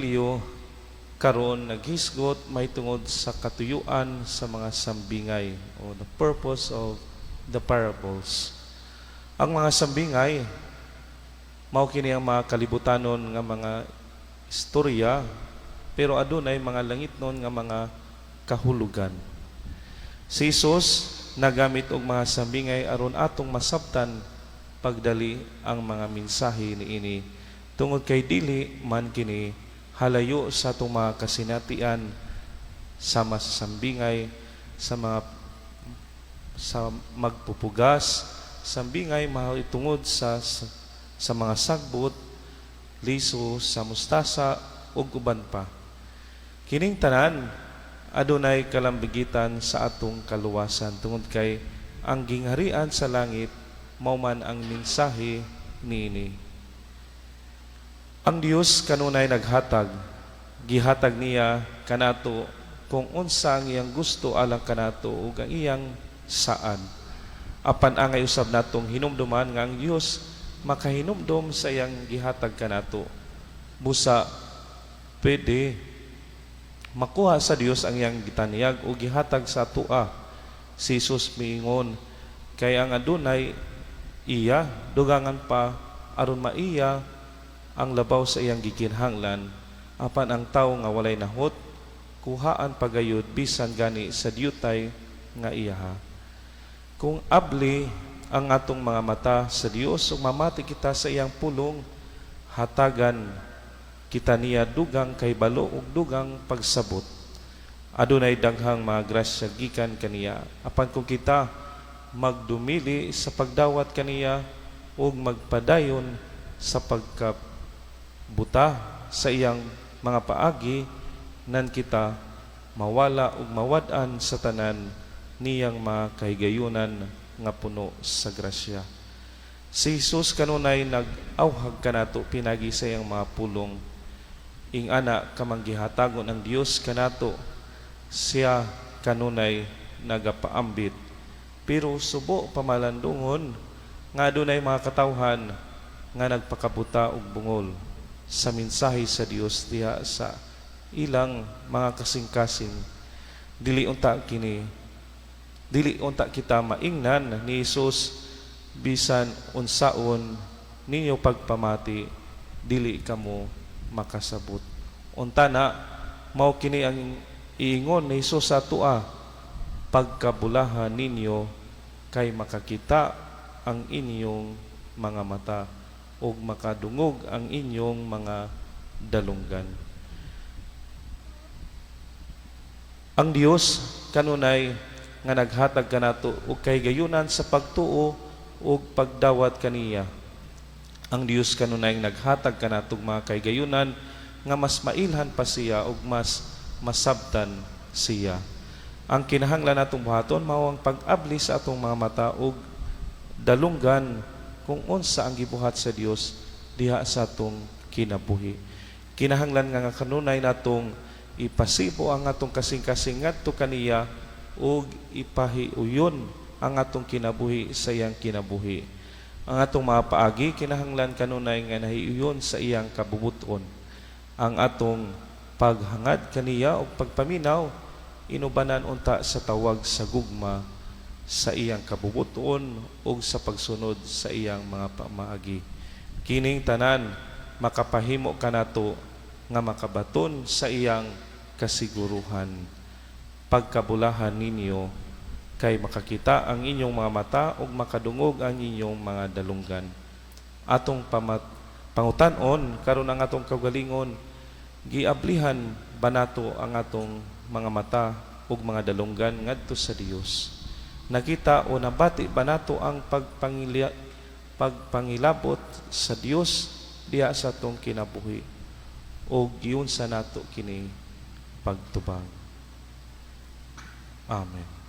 Ebanghelyo karon naghisgot mahitungod sa katuyuan sa mga sambingay o the purpose of the parables. Ang mga sambingay mao kini ang mga kalibutanon nga mga istorya, pero adunay mga langitnon nga mga kahulugan. Si Jesus nagamit og mga sambingay aron atong masabtan pagdali ang mga mensahe niini, tungod kay dili man kini halayo sa atong mga kasinatian, sama sa sambingay sa mga sa magpupugas, sambingay mahitungod sa mga sagbot, liso sa mustasa ug uban pa. Kining tanan adunay kalambigitan sa atong kaluwasan, tungod kay ang gingharian sa langit mao man ang mensahe niini. Ang Dios kanunay naghatag, gihatag niya kanato kung unsa ang iyang gusto alang kanato ug ang iyang saad. Apan angay usab natong hinumduman nga ang Dios makahinumdom sa iyang gihatag kanato. Busa pwede makuha sa Dios ang iyang gitanyag o gihatag sa atoa. Si Jesus miingon, "Kay ang adunay, iya, dugangan pa aron maiya ang labaw sa iyang gikinahanglan, apan ang tawo nga walay nahot, kuhaan pagayod bisan gani sa diutay nga iyaha." Kung abli ang atong mga mata sa Dios ug mamati kita sa iyang pulong, hatagan kita niya dugang kahibalo ug dugang pagsabot. Adunay daghang mga grasya gikan kaniya. Apan kung kita magdumili sa pagdawat kaniya ug magpadayon sa pagkabuta sa iyang mga paagi, nan kita mawala ug mawad-an sa tanan niyang mga kahigayunan nga puno sa grasya. Si Jesus kanunay nag-awhag kanato pinagi sa iyang mga pulong. Ing-ana kamang gihatagon ang Dios kanato, siya kanunay nagapaambit. Pero subo pamalandungon nga adunay mga katawhan nga nagpakabuta og bungol sa mensahe sa Dios diha sa ilang mga kasing-kasing. Dili unta kita maingnan ni Jesus, "Bisan unsaon ninyo pagpamati, dili kamo makasabot." Unta na mao kini ang iingon ni Jesus sa atoa, "Pagkabulahan ninyo kay makakita ang inyong mga mata ug makadungog ang inyong mga dalunggan." Ang Dios kanunay nga naghatag kanato og kahigayunan sa pagtuo ug pagdawat kaniya. Ang Dios kanunay naghatag kanato og mga kahigayunan nga mas mailhan pa siya ug mas masabtan siya. Ang kinahanglan natong buhaton mao ang pag-abli sa atong mga mata ug dalunggan kung unsa ang gibuhat sa Dios diha sa atong kinabuhi. Kinahanglan nga kanunay natong ipasibo ang atong kasing-kasing ngadto kaniya ug ipahiuyon ang atong kinabuhi sa iyang kinabuhi. Ang atong mga paagi kinahanglan kanunay nga nahiuyon sa iyang kabubuton. Ang atong paghangad kaniya ug pagpaminaw inubanan unta sa tawag sa gugma sa iyang kabubuton ug sa pagsunod sa iyang mga pamaagi. Kining tanan makapahimo kanato nga makabaton sa iyang kasiguruhan. "Pagkabulahan ninyo kay makakita ang inyong mga mata ug makadungog ang inyong mga dalunggan." Atong pangutan-on karon ang atong kaugalingon, giablihan ba nato ang atong mga mata ug mga dalunggan ngadto sa Dios? Nakita o nabati ba nato ang pagpangilabot sa Dios diha sa atong kinabuhi o giunsa nato kini pagtubag? Amen.